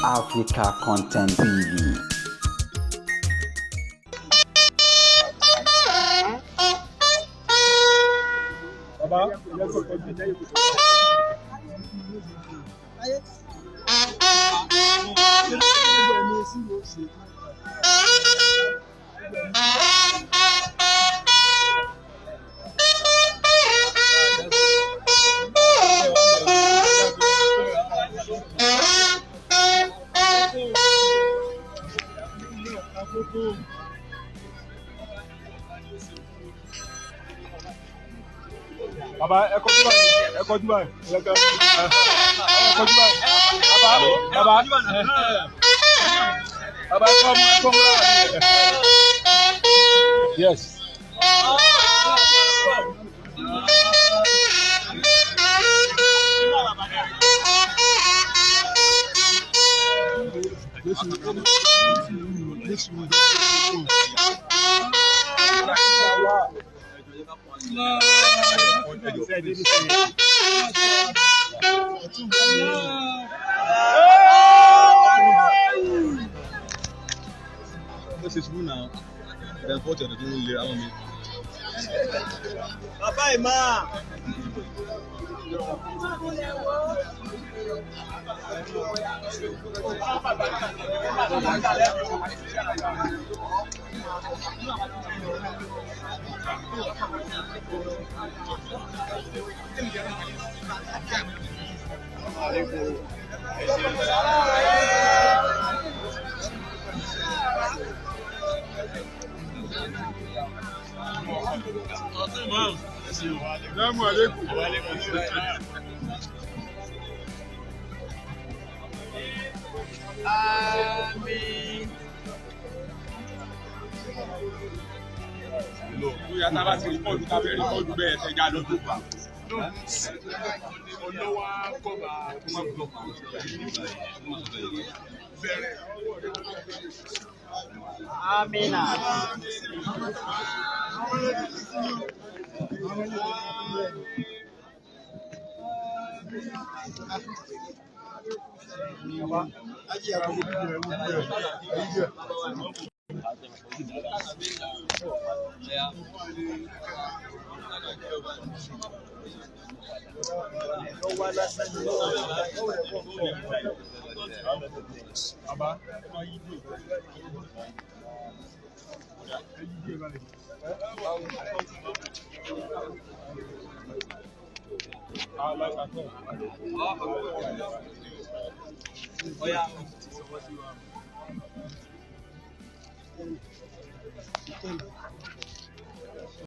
Africa Content TV. Bàbá, ìyẹn kò tọ́jú. Bàbá, ẹ kọjú báyìí, ẹ kọjú báyìí, ẹ kọjú báyìí. Bàbá, bàbá, bàbá, ẹ kọ́ ọmọ, ẹ kọ́ ọmọ láàrin. Yes. Ó ṣe ṣubú náà ìdá fọ́ọ̀tì ọ̀dọ̀ tó ń lera wọn mi. Bàbá ìmáà. Assalamu alaikum. Àmín. Bóyá tá a bá ti rìkọ́ọ̀dù ká fẹ́ rìkọ́ọ̀dù bẹ́ẹ̀ ṣe já lọ́dún. Olówó akọ́bà bẹ̀rẹ̀. Amina. Bàbá, ẹ máa yí dé. Ẹ yí dé báyìí. Alákàtọ̀.